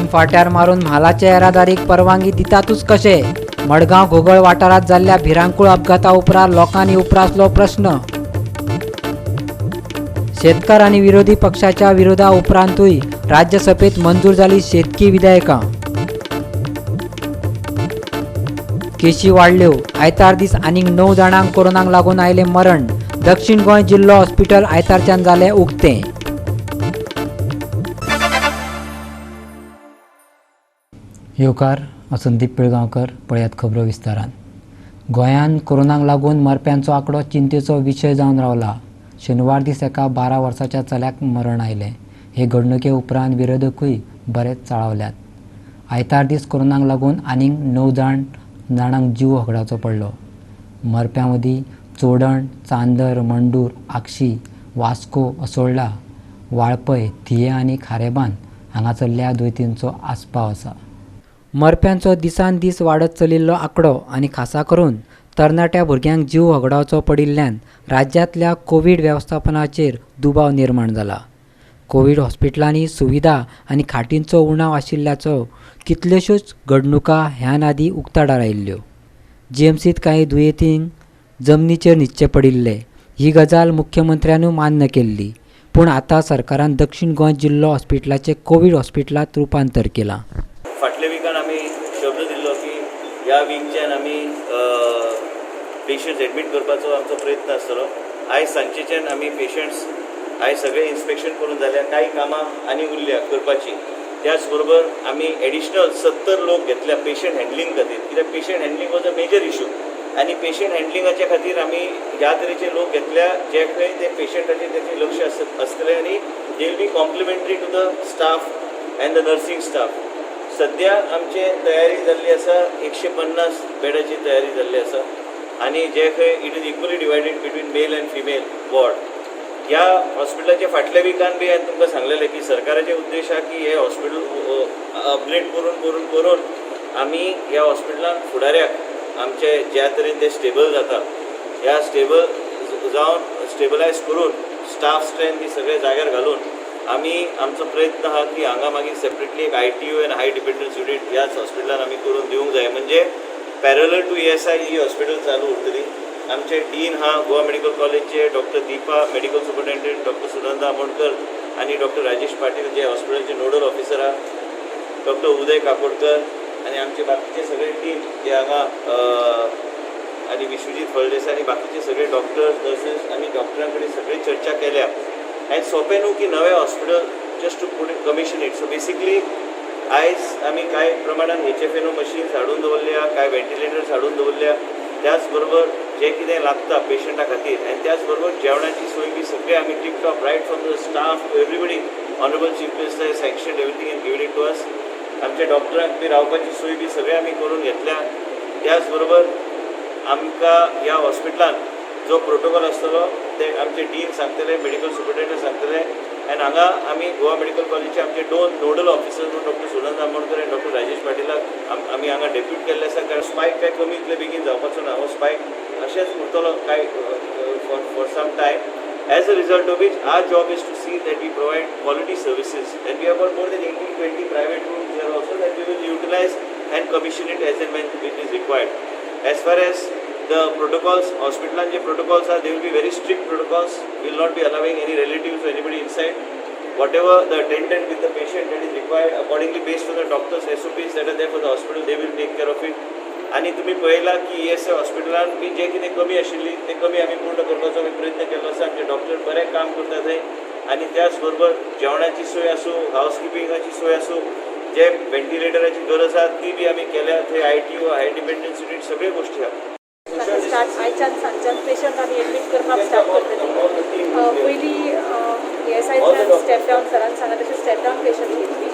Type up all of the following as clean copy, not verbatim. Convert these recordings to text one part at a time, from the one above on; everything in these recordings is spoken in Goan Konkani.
नेम फाट्यार मारून म्हालाचे येरादारीक परवानगी दितातूच कशे? मडगांव घोगळ वाठारांत जाल्ल्या भिरांकूळ अपघाता उपरांत लोकांनी उप्रासलो प्रश्न. शेतकार आनी विरोधी पक्षाच्या विरोधा उपरांतूय राज्यसभेत मंजूर जाली शेतकी विधेयकां. केशी वाडल्यो. आयतार दीस आनीक 9 जाणांक कोरोनाक लागून आयलें मरण. दक्षिण गोंय जिल्लो हॉस्पिटल आयतारच्यान जालें उक्तें. येवकार, हांव संदीप पिळगांवकर. पळयात खबरो विस्तारान. गोंयांत कोरोनाक लागून मरप्यांचो आंकडो चिंतेचो विशय जावन रावला. शेनवार दीस एका 12 वर्साच्या चल्याक मरण आयलें. हे घडणुके उपरांत विरोधकूय बरेच चाळवल्यात. आयतार दीस कोरोनाक लागून आनीक 9 जाणांक जीव होगडावचो पडलो. मरप्यां मदीं चोडण, चांदर, मंडूर, आगशी, वास्को, असोळडा, वाळपय, थिये आनी खारेबांद हांगासरल्या दुयेंतींचो आस्पाव आसा. मरप्यांचो दिसान दीस वाडत चलिल्लो आंकडो आनी खासा करून तरणाट्या भुरग्यांक जीव होगडावचो पडिल्ल्यान राज्यांतल्या कोवीड वेवस्थापनाचेर दुबाव निर्माण जाला. कोवीड हॉस्पिटलांनी सुविधा आनी खाटींचो उणाव आशिल्ल्याचो कितल्योश्योच घडणुका ह्यान आदीं उक्ताडार आयिल्ल्यो. जीएमसींत कांय दुयेंतींक जमनीचेर न्हिदचें पडिल्लें. ही गजाल मुख्यमंत्र्यानूय मान्य केल्ली. पूण आतां सरकारान दक्षिण गोंय जिल्लो हॉस्पिटलाचें कोवीड हॉस्पिटलांत रुपांतर केलां. फाटल्या विकान आमी शब्द दिल्लो की ह्या विकच्यान आमी पेशंट्स एडमीट करपाचो आमचो प्रयत्न आसतलो. आयज सांजचेच्यान आमी पेशंट्स आयज सगळें इन्स्पेक्शन करून जाल्या. कांय कामां आनी उरल्या करपाची. त्याच बरोबर आमी एडिशनल 70 लोक घेतल्या पेशंट हँडलिंग खातीर, कित्याक patient handling was a major issue. आनी पेशंट हँडलिंगाच्या खातीर आमी ह्या तरेचे लोक घेतल्या जे खंय ते पेशंटाचेर तेचें लक्ष आसतलें आनी they will be complimentary to the staff and the nursing staff. सद्या आमचे तयारी जाल्ली आसा, 150 बेडाची तयारी जाल्ली आसा आनी जे खंय it is equally divided between male and female ward. ह्या हॉस्पिटलाच्या फाटल्या विकान बी हांवें तुमकां सांगलेलें की सरकाराचे उद्देश आहा की हे हॉस्पिटल अपग्रेड करून करून करून आमी ह्या हॉस्पिटलान फुडाऱ्याक आमचे ज्या तरेन ते स्टेबल जाता, ह्या स्टेबल जावन स्टेबलायज करून स्टाफ स्ट्रेंथ बी सगळे जाग्यार घालून आमी आमचो प्रयत्न आहा की हांगा मागीर सेपरेटली एक ITU and high dependence unit ह्याच हॉस्पिटलान आमी करून दिवंक जाय. म्हणजे parallel to ESI he hospital चालू उरतली. आमचे डीन हा गोवा मेडिकल कॉलेजचे doctor Deepa, medical superintendent doctor Sunanda Amonkar आनी डॉक्टर राजेश पाटील जे हॉस्पिटलचे नोडल ऑफिसर आहा, डॉक्टर उदय काकोडकर आनी आमचे बाकीचे सगळे टीम जे हांगा आनी विश्वजीत फळदेसाय आनी बाकीचे सगळे डॉक्टर्स, नर्सीस, आमी डॉक्टरां कडेन सगळी चर्चा केल्या. आनी सोंपें न्हू की नवें hospital just to put it, commission it. So basically आयज आमी कांय प्रमाणान HFNO machines हाडून दवरल्या, कांय व्हेंटिलेटर्स हाडून दवरल्या. त्याच बरोबर जें कितें लागता पेशंटा खातीर आनी त्याच बरोबर जेवणाची सोय बी सगळें आमी tiptop, right from the staff to everybody. Honourable Chief Minister sanction everything and given it to us. आमच्या डॉक्टरांक बी रावपाची सोय बी सगळें आमी करून घेतल्या. त्याच बरोबर आमकां ह्या हॉस्पिटलान जो प्रोटोकॉल आसतलो ते आमचे डीन सांगतले, मेडिकल सुपरिटेंडंट सांगतले. आनी हांगा आमी गोवा मेडिकल कॉलेजचे आमचे दोन नोडल ऑफिसर म्हणून डॉक्टर सुनंद आमोणकर आनी डॉक्टर राजेश पाटीलाक आमी हांगा डेप्यूट केल्ले आसा, कारण स्पायक काय कमी इतले बेगीन जावपाचो ना. हो स्पायक अशेंच उरतलो काय for some time, as a result of which our job is to see that we provide quality services, and we have got more than 18 20 private rooms here also that we will utilize and commission it as and when it is required. As far as the protocols, hospital J protocols are, they will be very strict protocols. We will not be allowing any relatives or anybody inside. Whatever the attendant with the patient that is required, accordingly based on the doctor's SOPs that are there for the hospital, they will take care of it. आनी तुमी पळयला की ESI हॉस्पिटलान बी जे कितें कमी आशिल्ली ते कमी आमी पूर्ण करपाचो आमी प्रयत्न केल्लो आसा. आमचे डॉक्टर बरें काम करता थंय आनी त्याच बरोबर जेवणाची सोय आसूं, हावस किपिंगाची सोय आसूं, जे व्हेंटिलेटराची गरज आसा ती बी आमी केल्या. थंय ITU, high dependence unit, सगळ्यो गोश्टी आहा. स्टार्ट आयच्यान सांजच्यान पेशंट आमी एडमीट करपाक स्टार्ट करतली. पयलीं ESI step down, सरान सांगला तशें स्टेप डावन पेशंट घेतली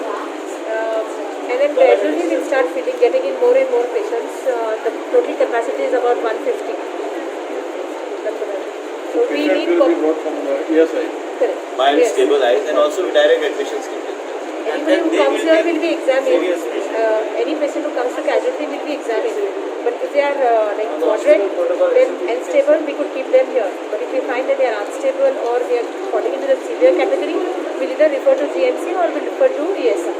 and then gradually we'll start feeling getting in more and more patients. The total capacity is about 150. So we Patient need will be brought from the ESI. Correct. Mild, Yes. stable eyes, and also direct admissions can take place. And Anybody then who they comes will here take will be examined. Serious patient. Any patient who comes to casualty will be examined. But if they are like moderate, then and stable, we could keep them here. But if we find that they are unstable or they are falling into the severe category, we'll either refer to GMC or we'll refer to ESI.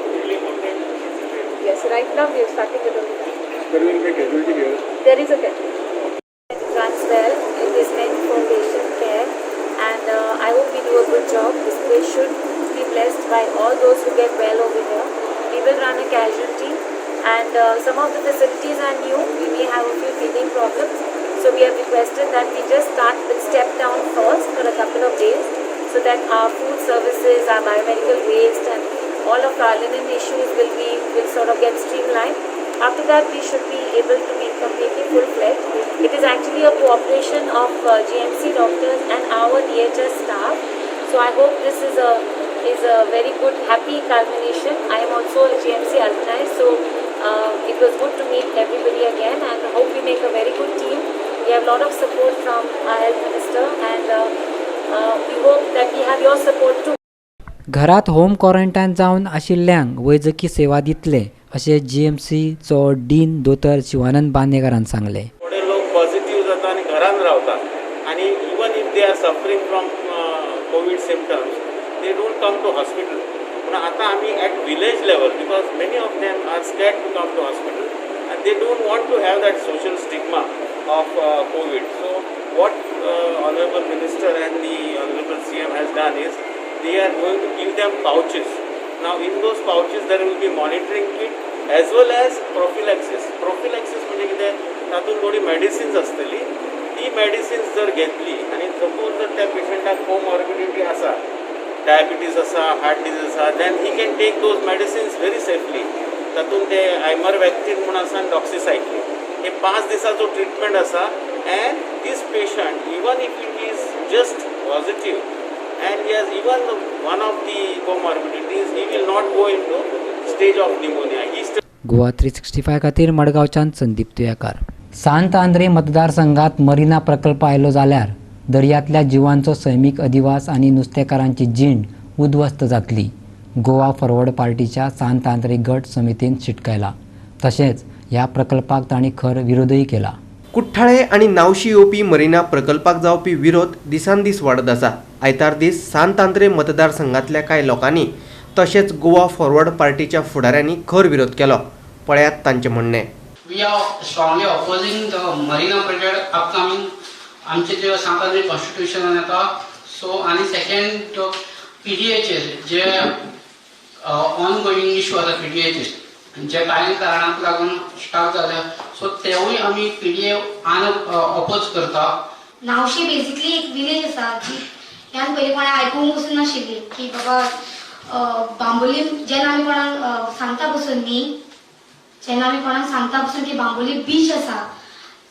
Yes, right now we are starting with only that. There will be casualty here. There is a casualty. It runs well. It is meant for patient care, and I hope we do a good job. This place should be blessed by all those who get well over here. We will run a casualty, and some of the facilities are new. We may have a few teething problems, so we have requested that we just start with step down first for a couple of days, so that our food services, our biomedical waste, and all of our linen issues will sort of get streamlined. After that, we should be able to be completely full-fledged. It is actually a cooperation of GMC doctors and our DHS staff. So I hope this is a very good, happy culmination. I am also a GMC alumni, so it was good to meet everybody again, and hope we make a very good team. We have a lot of support from our health minister, and we hope that we have your support too. घरात होम क्वॉरंटायन जावन आशिल्ल्यांक वैजकी सेवा दितले अशें जीएमसीचो डीन दोतोर शिवानंद बांदेकारान सांगलें. थोडे लोक पॉझिटिव्ह जाता आनी घरान रावता आनी even if they are suffering from COVID symptoms, they don't come to hospital. पूण आतां आमी at village level, because many of them are scared to come to hospital and they don't want to have that social stigma of COVID. So what honorable minister and the honorable CM has done is they are going to give them pouches. Now in those pouches there will be monitoring kit as well as prophylaxis. Prophylaxis म्हणजे कितें, तातूंत थोडी मेडिसिन्स आसतली. ती मेडिसिन्स जर घेतली आनी सपोज जर त्या पेशंटाक कोमॉर्बिडिटी आसा, डायबिटीज आसा, हार्ट डिजीज आसा, then he can take those medicines very safely. तातूंत ते आयमरवॅक्टीन म्हूण आसा आनी डॉक्सिसायक्लीन, हे 5 दिसाचो ट्रिटमेंट आसा. And this patient, even if it is just positive and he has even one of the comorbidities, he will not go into stage of pneumonia. He still Goa 365 खातीर मडगांवच्यान संदीप तुयेकार. सांत आंद्रे मतदारसंघात मरिना प्रकल्प आयलो जाल्यार दर्यांतल्या जिवांचो सैमीक अधिवास आनी नुस्तेकारांची जीण उद्ध्वस्त जातली, गोवा फॉरवर्ड पार्टीच्या सांत आंद्रे गट समितीन शिटकायला. तशेंच ह्या प्रकल्पाक तांणी खर विरोधूय केला. कुठ्ठाळे आनी नावशी येवपी मरिना प्रकल्पाक जावपी विरोध दिसान दीस वाडत आसा. आयतार दीस सांत आंद्रे मतदारसंघांतल्या कांय लोकांनी तशेंच गोवा फॉरवर्ड पार्टीच्या फुडाऱ्यांनी खर विरोध केलो. पळयात तांचें म्हणणें. We are strongly opposing the Marina project upcoming आमचे जे सांत आंद्रे कॉन्स्टिट्युशनान येता. सो आनी सेकंड पीडीएचेर जे ऑन गोईंग इशू आसा, पीडीएचेर जे कांय कारणाक लागून स्टाक जाल्या, सो तेवूय आमी पीडीए आन ऑपोज करता. नावशी बेसिकली एक विलेज आसा जी ह्यान पयलीं कोणें आयकूंक पसून नाशिल्ली की बाबा बांबोली. जेन्ना आमी कोणाक सांगता पसून न्ही, जेन्ना आमी कोणाक सांगता पसून की बांबोली बीच आसा,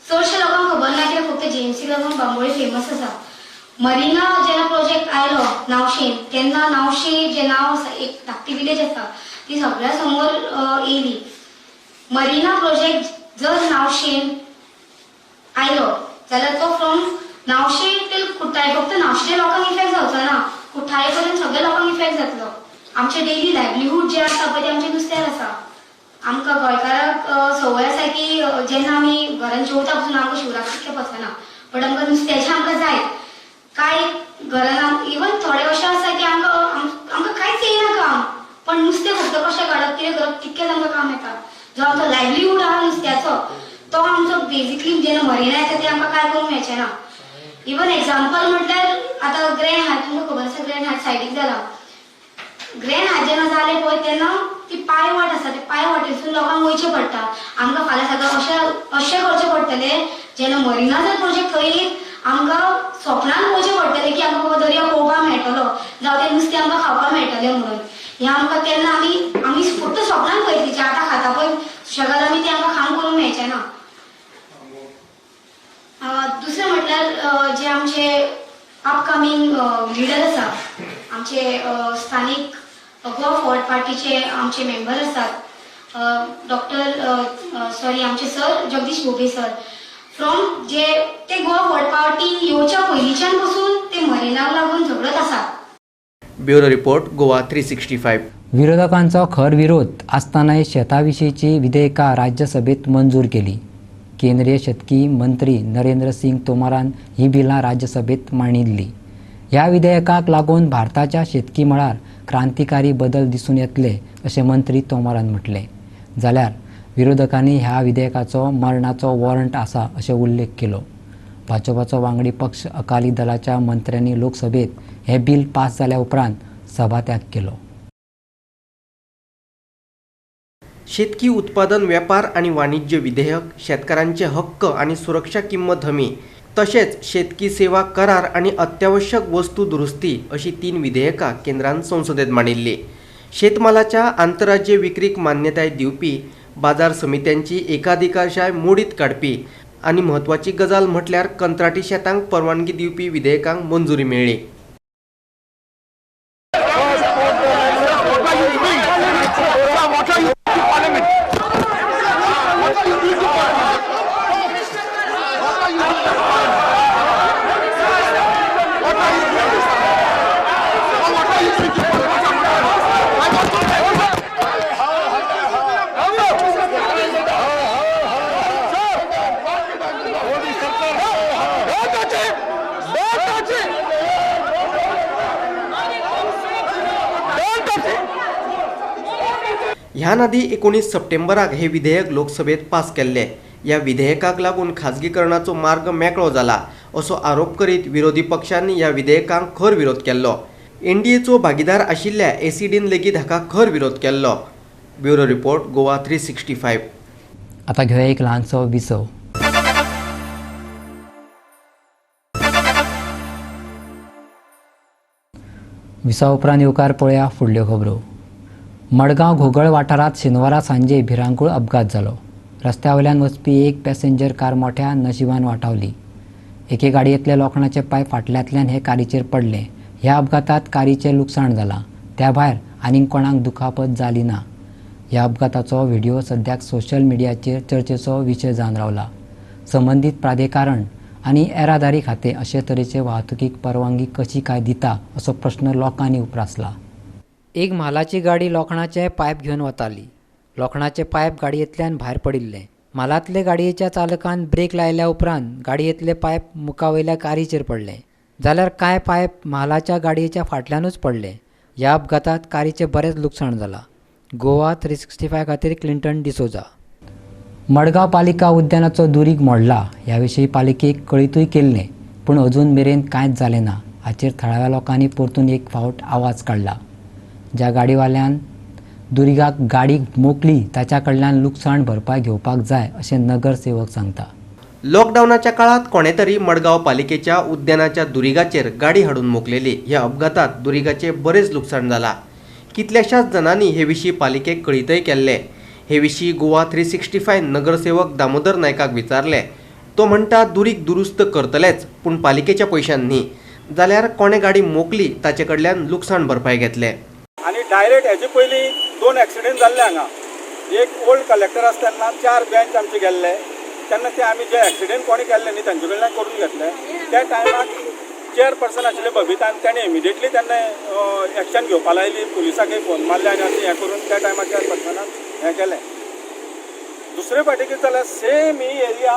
चडशे लोकांक खबर ना, कित्याक फक्त जीएमसी लागून बांबोळी फेमस आसा. मरिना जेन्ना प्रोजेक्ट आयलो नावशेन, तेन्ना नावशे जें नांव आसा, एक धाकटी विलेज आसा, ती सगळ्या समोर येयली. मरिना प्रोजेक्ट जर नावशेन आयलो जाल्यार तो फ्रॉम नावशे टील कुठ्ठाळे, फक्त नावशेच्या लोकांक इफेक्ट जावचो ना, कुठ्ठाळे पर्यंत सगळ्या लोकांक इफेक्ट जातलो. आमचे डेली लायवलीहूड जे आसा पळय, ते आमचे नुस्त्यार आसा. आमकां गोंयकारांक संवय आसा की जेन्ना आमी घरान जेवता पसून आमकां शिवराक तितकें पचना, बट आमकां नुस्त्याचें आमकां जाय. कांय घरान इवन थोडे अशें आसा की आमकां कांयच येयना काम, पण नुस्तें फक्त कशें काडप, कितें करप, तितकेंच आमकां काम येता. जो आमचो लायवलीहूड आहा नुस्त्याचो, तो आमचो बेजिकली जेन्ना मरिना येता ते आमकां कांय करूंक मेळचें ना. इवन एग्जाम्पल म्हटल्यार आतां ग्रँड हायट, तुमकां खबर आसा, ग्रँड हायट सायडीक जाला. ग्रँड हायट जेन्ना जालें पळय, तेन्ना ती पांय वाट आसा, ते पांय वाटेसून लोकांक वयचें पडटा. आमकां फाल्यां सगळें अशें अशें करचें पडटलें, जेन्ना मरिना जर प्रोजेक्ट थंय येयत, आमकां स्वप्नान पळोवचें पडटलें की आमकां बाबा दर्या पळोवपाक मेळटलो, जावं तें नुस्तें आमकां खावपाक मेळटलें म्हणून. हें आमकां तेन्ना आमी फक्त स्वप्नान पळयतलीं. जें आतां खाता पळय सुशेगाद आमी, तें आमकां खावन करूंक मेळचें ना. दुसरें म्हटल्यार जे आमचे अपकमींग लिडर आसा, आमचे स्थानीक गोवा फॉरवर्ड पार्टीचे आमचे मेंबर आसात, डॉक्टर, सॉरी, आमचे sir Jagdish Bhobe sir, from जे ते गोवा फॉरवर्ड पार्टीन येवच्या पयलींच्यान पसून ते मरिनाक लागून झगडत आसात. Bureau report, Goa 365. विरोधकांचो खर विरोध आसतनाय शेताविशींची विधेयकां राज्यसभेत मंजूर केली. केंद्रीय शेतकी मंत्री नरेंद्र सिंग तोमरान ही बिलां राज्यसभेत मांडिल्ली. ह्या विधेयकाक लागून भारताच्या शेतकी मळार क्रांतिकारी बदल दिसून येतले, अशें मंत्री तोमरान म्हटलें. जाल्यार विरोधकांनी ह्या विधेयकाचो मरणाचो वॉरंट आसा अशें उल्लेख केलो. भाजपाचो वांगडी पक्ष अकाली दलाच्या मंत्र्यांनी लोकसभेत हें बिल पास जाल्या उपरांत सभात्याग केलो. शेतकी उत्पादन वेपार आनी वाणिज्य विधेयक, शेतकारांचे हक्क आनी सुरक्षा किंमत हमी, तशेंच शेतकी सेवा करार आनी अत्यावश्यक वस्तू दुरुस्ती अशी 3 विधेयकां केंद्रान संसदेत मांडिल्ली. शेतमालाच्या आंतरराज्य विक्रीक मान्यताय दिवपी, बाजार समित्यांची एकाधिकारशाय मोडीत काडपी आनी म्हत्वाची गजाल म्हटल्यार कंत्राटी शेतांक परवानगी दिवपी विधेयकांक मंजुरी मेळ्ळी. ह्यान आदी 19 सप्टेंबराक हे विधेयक लोकसभेत पास केल्ले. ह्या विधेयकाक लागून खाजगीकरणाचो मार्ग मेकळो जाला असो आरोप करीत विरोधी पक्षांनी ह्या विधेयकांक खर विरोध केल्लो. एनडीएचो भागीदार आशिल्ल्या एसीडीन लेगीत हाका खर विरोध केल्लो. Bureau report, Goa 365. आतां घेवया एक ल्हानसो विसव. विसवा उपरांत येवकार पळया फुडल्यो खबरो. मडगांव घोगळ वाठारांत शेनवारा सांजे भिरांकूळ अपघात जालो. रस्त्या वयल्यान वचपी एक पॅसेंजर कार मोठ्या नशिबान वाटावली. एके गाडयेंतले लोखणाचे पायप फाटल्यांतल्यान हे कारीचेर पडले. ह्या अपघातांत कारीचें लुकसाण जालां. त्या भायर आनीक कोणाक दुखापत जाली ना. ह्या अपघाताचो व्हिडिओ सद्याक सोशल मिडियाचेर चर्चेचो विशय जावन रावला. संबंदीत प्राधिकरण आनी येरादारी खातें अशे तरेचे वाहतुकीक परवानगी कशी काय दिता असो प्रश्न लोकांनी उप्रासला. एक म्हालाची गाडी लोखणाचे पायप घेवन वताली. लोखणाचे पायप गाडयेंतल्यान भायर पडिल्लें. म्हालांतले गाडयेच्या चालकान ब्रेक लायल्या उपरांत गाडयेंतले पायप मुखावयल्या कारीचेर पडलें. जाल्यार कांय पायप म्हालाच्या गाडयेच्या फाटल्यानूच पडले. ह्या अपघातांत कारीचें बरेंच लुकसाण जालां. गोवा 365 खातीर क्लिंटन डिसोजा. मडगांव पालिका उद्यानाचो दुरीग मोडला. ह्या विशीं पालिकेक कळीतूय केल्लें, पूण अजून मेरेन कांयच जालें ना. हाचेर थळाव्या लोकांनी परतून एक फावट आवाज काडला. ज्या गाडीवाल्यान दुरिगाक गाडी मोकली ताच्या कडल्यान लुकसाण भरपाय घेवपाक जाय अशें नगरसेवक सांगता. लॉकडावनाच्या काळात कोणे तरी मडगांव पालिकेच्या उद्यानाच्या दुरिगाचेर गाडी हाडून मोकलेली. ह्या अपघातात दुरिगाचे बरेच लुकसाण जाला. कितल्याशाच जणांनी हे विशीं पालिकेक कळीतय केल्ले. हे विशीं गोवा 365 नगरसेवक दामोदर नायकाक विचारले. तो म्हणटा दुरीग दुरुस्त करतलेच, पूण पालिकेच्या पयशान न्ही. जाल्यार कोणे गाडी मोकली ताचे कडल्यान लुकसाण भरपाय घेतले. आनी डायरेक्ट हेजे पयलीं 2 एक्सिडेंट जाल्ले हांगा. एक ओल्ड कलेक्टर आसा तेन्ना 4 बेंच आमचे गेल्ले. तेन्ना ते आमी जे एक्सिडेंट कोणी केल्ले न्ही तांचे कडल्यान करून घेतले. त्या टायमाक चेअरपर्सन आशिल्ले बबितान, तेणें इमिडिएटली तेन्ना एक्शन घेवपा लायली. पुलिसाकय फोन मारले आनी अशें हें करून त्या टायमार चेअरपर्सनान हें केलें. दुसरे फावटी कितें जालें, सेम ही एरिया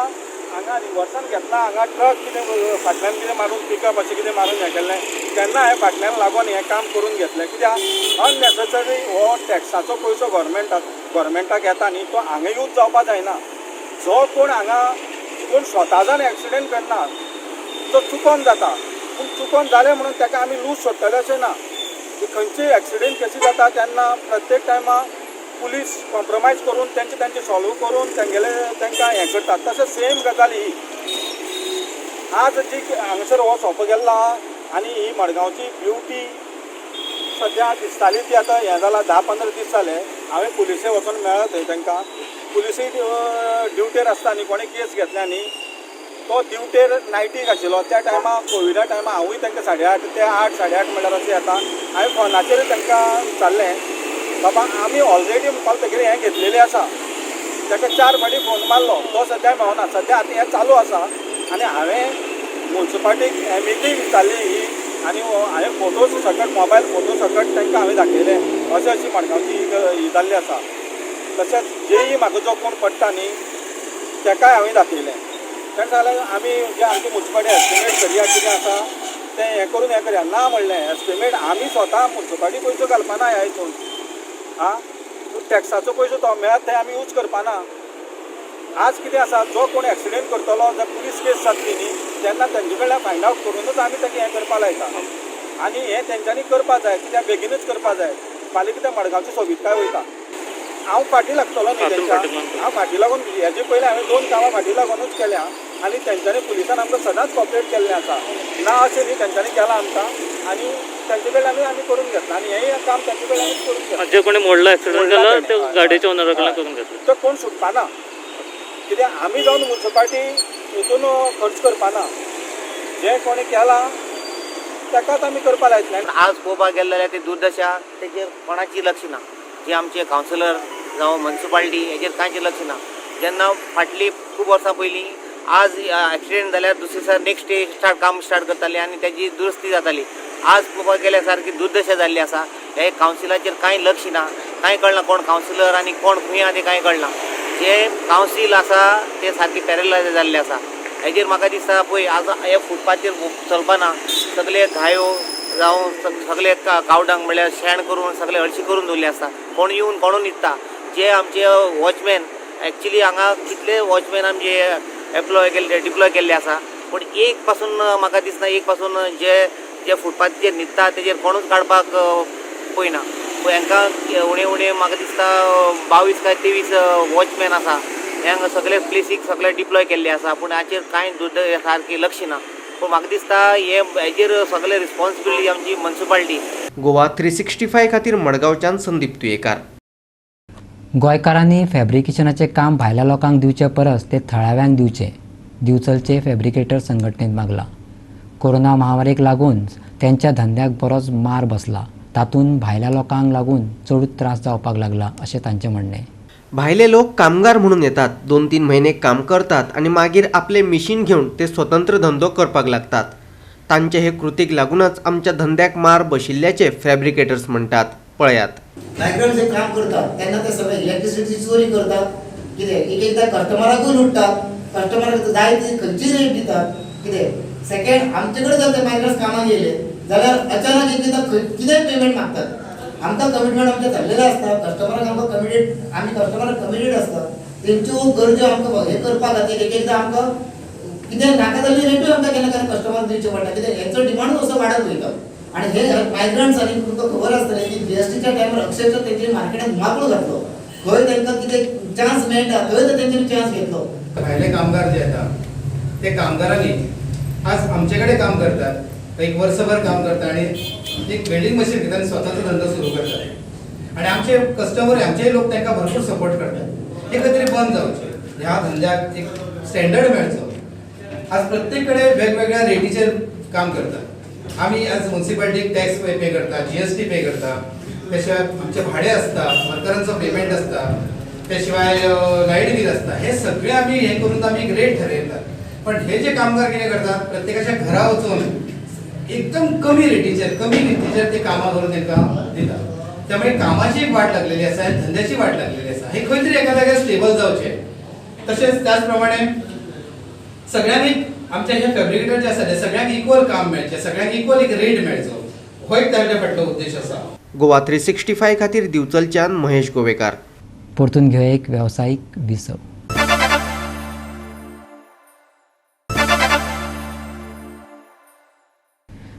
हांगा रिवर्सान घेतना हांगा ट्रक कितें फाटल्यान कितें मारून पिकअप अशें कितें मारून हें केल्लें. तेन्ना हांवें फाटल्यान लागून हें काम करून घेतलें. कित्याक अननेसेसरी हो टॅक्साचो पयसो गव्हर्मेंटाक येता न्ही, तो हांगा यूज जावपा जायना. जो कोण हांगा कोण स्वता जावन एक्सिडेंट करना तो चुकोन जाता, पूण चुकोन जालें म्हणून ताका आमी लूज सोडटले अशें ना. खंयचेय एक्सिडेंट कशी जाता तेन्ना प्रत्येक टायमा पुलीस कॉम्प्रोमायज करून तेंचे तेंचे सॉल्व करून तेंगेले तांकां हें करतात. तशें सेम गजाल ही आज जी हांगासर हो सोंपो गेल्लो आहा आनी ही मडगांवची ब्युटी सद्या दिसताली ती आतां हें जालां. 10-15 दीस जाले हांवें पुलिसे वचून मेळ्ळो थंय तांकां. पुलिसूय ड्युटेर आसता न्ही, कोणें केस घेतल्या न्ही, तो ड्युटेर नायटीक आशिल्लो त्या टायमा कोविडा टायमा. हांवूय तांकां 8:30 ते 8, 8:30 म्हणल्यार अशें येता. हांवें फोनाचेर तांकां विचारलें, बाबा आमी ऑलरेडी म्हणपाक तेगेलें हें घेतलेलें आसा. ताका 4 फावटी फोन मारलो, तो सद्या मेळना. सद्या आतां हें चालू आसा आनी हांवें मुन्सिपाल्टीक एमईकूय विचारली ही आनी हांवें फोटो सकट मोबायल फोटो सकट तांकां हांवें दाखयले अशें अशी मडगांवची ही जाल्ली आसा. तशेंच जेई म्हाका जो कोण पडटा न्ही ताकाय हांवें दाखयलें. ताणें सांगलें आमी जे आमची मुन्सिपाल्टी एस्टिमेट करया कितें आसा तें हें करून हें करया. ना म्हणलें एस्टिमेट आमी स्वता मुन्सिपाल्टी पयसो घालपाना ह्या हितून. आं टॅक्साचो पयसो तो मेळत थंय आमी यूज करपाना. आज कितें आसा, जो कोण एक्सिडेंट करतलो जर पुलीस केस जातली न्ही तेन्ना तेंचे कडल्यान फायंड आवट करूनच आमी ताका हें करपा लायता. आनी हें तेंच्यांनी करपा जाय, कित्याक बेगीनूच करपा जाय. फाल्यां कितें मडगांवची सोबीतकाय वयता. हांव फाटीं लागतलो न्ही तेंच्या, हांव फाटीं लागून हेजे पयलीं हांवें 2 कामां फाटीं लागूनच केल्या आनी तेंच्यांनी पुलिसान आमकां सदांच कॉपरेट केल्लें आसा. ना अशें न्ही, तेंच्यांनी केलां आमकां आनी तेंचे कडल्यानूय आमी करून घेतला आनी हेंय काम तेंचे कडल्यानूच करून घेतलां. जे कोणी मोडला एक्सिडंट जाला ते गाडयेच्या ओनरा कडल्यान करून घेतला, तो कोण सुटपाना. कित्याक आमी जावन मुन्सिपाल्टी हितून खर्च करपाना, जें कोणी केलां ताकाच आमी करपा लायतले. आज पळोवपाक गेले जाल्यार ती दुर्दशा तेजेर कोणाची लक्ष ना. जे आमचे कावन्सिलर जावं मुन्सिपाल्टी हेजेर कांयच लक्ष ना. जेन्ना फाटली खूब वर्सां पयलीं आज एक्सिडेंट जाल्यार दुसरे दिसा नेक्स्ट डे स्टार्ट काम स्टार्ट करताले आनी तेजी दुरुस्ती जाताली. आज पळोवपाक गेल्यार सारकी दुर्दशा जाल्ली आसा. हे कावन्सिलाचेर कांय लक्ष ना, कांय कळना कोण कावन्सिलर आनी कोण खंय आहा तें कांय कळना. जे कावन्सील आसा ते सारकी पॅरलायज जाल्ले आसा. हेजेर म्हाका दिसता पळय आज हे फुटपाथीर चलपाना सगळे घायो जावं सगळे कावडांक म्हणल्यार शेण करून सगळे हळशी करून दवरले आसता. कोण येवन कोणून न्हिदता. जे आमचे वॉचमॅन एक्चुली हांगा कितले वॉचमॅन आमचे एप्लॉय केल्ले डिप्लॉय केल्ले आसा, पूण एक पासून म्हाका दिसना एक पासून जे जे फुटपाथीचेर न्हिदता तेजेर कोणूच काडपाक पळयना. हांकां उणें उणें म्हाका दिसता 22 काय 23 वॉचमॅन आसा. हे हांगा सगळे प्लेसीक सगळे डिप्लॉय केल्ले आसा, पूण हाचेर कांय सारकी लक्ष ना. पूण म्हाका दिसता हे हेजेर सगळे रिस्पॉन्सिबिलिटी आमची मुन्सिपाल्टी. गोवा 365 खातीर मडगांवच्यान संदीप तुयेकार. गोंयकारांनी फॅब्रिकेशनाचें काम भायल्या लोकांक दिवचे परस ते थळाव्यांक दिवचें, दिवचलचे फॅब्रिकेटर संघटनेन मागलां. कोरोना महामारीक लागून तेंच्या धंद्याक बरोच मार बसला, तातूंत भायल्या लोकांक लागून चडूच त्रास जावपाक लागला अशें तांचें म्हणणें. भायले लोक कामगार म्हणून येतात, 2-3 म्हयने काम करतात आनी मागीर आपले मिशीन घेवन ते स्वतंत्र धंदो करपाक लागतात. तांचे हे कृतीक लागूनच आमच्या धंद्याक मार बशिल्ल्याचे फॅब्रिकेटर्स म्हणटात. पळयात, मायग्रंट जे काम करतात तेन्ना ते सगळे इलेक्ट्रिसिटी चोरी करतात. कितें एक एकदां कस्टमराकूय लुट्टात, कस्टमराक जाय ती खंयची रेट दितात. कितें सेकंड आमचे कडेन जर ते मायग्रंट्स कामाक येयले जाल्यार अचानक एक एकदां कितेंय पेमेंट मागतात. आमकां कमिटमेंट आमचें जाल्लेलें आसता, कस्टमराक आमकां कमिटेड, आमी कस्टमराक कमिटेड आसता. तेंच्यो गरज्यो आमकां हें करपा खातीर एक एकदां आमकां कितें नाका जाल्ली रेटूय आमकां केन्ना केन्ना कस्टमराक दिवचें पडटा. कितें हेंचो डिमांडूय असो वाडत वयता. आनी हे मायग्रंट्स आनी तुमकां खबर आसतलें की जीएसटीच्या टायमार अक्षरशः तेंचे मार्केटान धुमाकूळ घातलो. खंय तांकां कितें चान्स मेळटा थंय तर तेंच्यांनी चान्स घेतलो. भायले कामगार जे येता ते कामगारांनी आज आमचे कडेन काम करतात, एक वर्सभर काम करता आनी एक वेल्डिंग मशीन घेता आनी स्वताचो धंदो सुरू करतात. आनी आमचे कस्टमर आमचेय लोक तांकां भरपूर सपोर्ट करतात. हे खंय तरी बंद जावचें, ह्या धंद्याक एक स्टँडर्ड मेळचो. आज प्रत्येक कडेन वेगवेगळ्या रेटीचेर काम करतात. आमी आज मुन्सिपालिटीक टॅक्स पे करता, जीएसटी पे करता, त्या शिवाय आमचे भाडे आसता, वर्करांचो पेमेंट आसता, त्या शिवाय लायट बील आसता. हे सगळे आमी हे करून आमी एक रेट ठरयतात. पण हे जे कामगार कितें करतात, प्रत्येकाच्या घरा वचून एकदम कमी रेटीचेर कमी किमतीचेर ते कामां करून तांकां दितात. त्यामुळे कामाची एक वाट लागलेली आसा आनी धंद्याची वाट लागलेली आसा. हे खंय तरी एका जाग्यार स्टेबल जावचें. तशेंच त्याच प्रमाणे सगळ्यांनी आमचे हे फॅब्रिकेटर जे आसा ते सगळ्यांक इक्वल काम मेळचें, सगळ्यांक इक्वल एक रेट मेळचो, हो एक तांच्या फाटलो उद्देश आसा. गोवा 365 खातीर दिवचलच्यान महेश गोवेकार. परतून घेवया एक वेवसायीक विसव.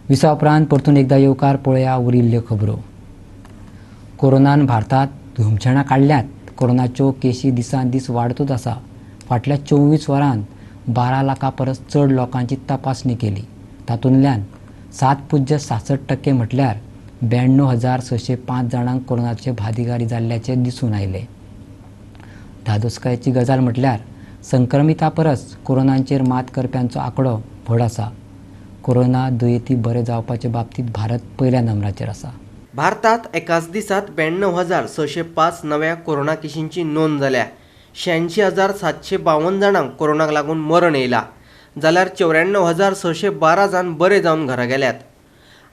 विसवा उपरांत परतून एकदा येवकार पळया उरिल्ल्यो खबरो. कोरोनान भारतांत धुमशेणां काडल्यात. कोरोनाच्यो केशी दिसान दीस वाडतूच आसा. फाटल्या 24 वरांत 12 लाखां परस चड लोकांची तपासणी केली. तातूंतल्यान 7.66% म्हटल्यार 92,605 जाणांक कोरोनाचे भागीदारी जाल्ल्याचें दिसून आयलें. धादोसकायेची गजाल म्हटल्यार संक्रमिता परस कोरोनाचेर मात करप्यांचो आंकडो व्हड आसा. कोरोना दुयेंती बरे जावपाचे बाबतींत भारत पयल्या नंबराचेर आसा. भारतात एकाच दिसात 92,605 नव्या कोरोना केशींची नोंद जाल्या. 86,752 जाणांक कोरोनाक लागून मरण येयला, जाल्यार 94,612 जाण बरे जावन घरा गेल्यात.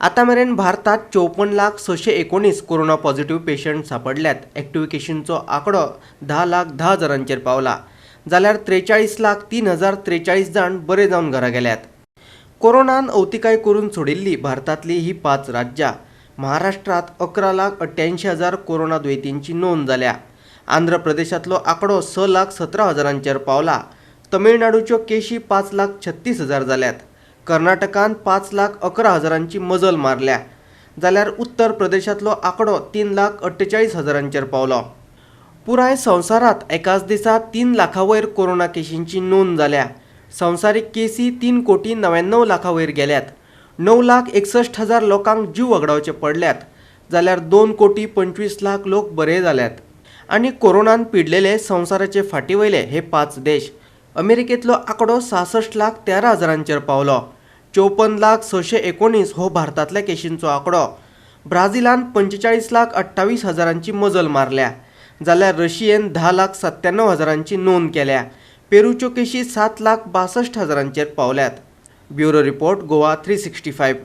आतां मेरेन भारतात 54,619 कोरोना पॉझिटिव्ह पेशंट सांपडल्यात. एक्टिव्ह केशींचो आंकडो 10,10,000 पावला, जाल्यार 43,03,043 जाण बरे जावन घरा गेल्यात. कोरोनान अवतिकाय करून सोडिल्ली भारतांतली ही 5 राज्यां. महाराष्ट्रात 11,88,000 कोरोना दुयेंतींची नोंद जाल्या. आंध्र प्रदेशांतलो आंकडो 6,17,000 पावला. तमिळनाडूच्यो केशी 5,36,000 जाल्यात. कर्नाटकान 5,11,000 मजल मारल्या, जाल्यार उत्तर प्रदेशांतलो आंकडो 3,48,000 पावलो. पुराय संवसारांत एकाच दिसा 3 लाखां वयर कोरोना केशींची नोंद जाल्या. संवसारीक केसी 3,99,00,000 वयर गेल्यात. 9,61,000 लोकांक जीव वगडावचे पडल्यात, जाल्यार 2,25,00,000 लोक बरे जाल्यात. आनी कोरोनान पिडलेले संवसाराचे फाटी वयले हे 5 देश. अमेरिकेंतलो आंकडो 66,13,000 पावलो. 54,00,619 हो भारतांतल्या केशींचो आंकडो. ब्राझिलान 45,28,000 मजल मारल्या, जाल्यार रशियेन 10,97,000 नोंद केल्या. पेरूच्यो केशी 7,62,000 पावल्यात. Bureau report, Goa 365.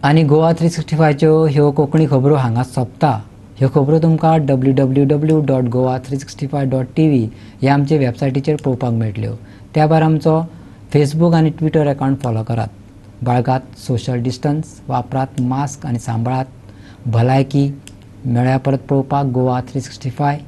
आनी गोवा 365च्यो ह्यो कोंकणी खबरो हांगा सोंपता. ह्यो खबरो तुमकां www.goa365.tv ह्या आमचे वेबसायटीचेर पळोवपाक मेळटल्यो. त्या भायर आमचो फेसबूक आनी ट्विटर अकावंट फॉलो करात. बाळगात सोशल डिस्टन्स, वापरात मास्क आनी सांबाळात भलायकी. मेळ्या परत पळोवपाक गोवा 365.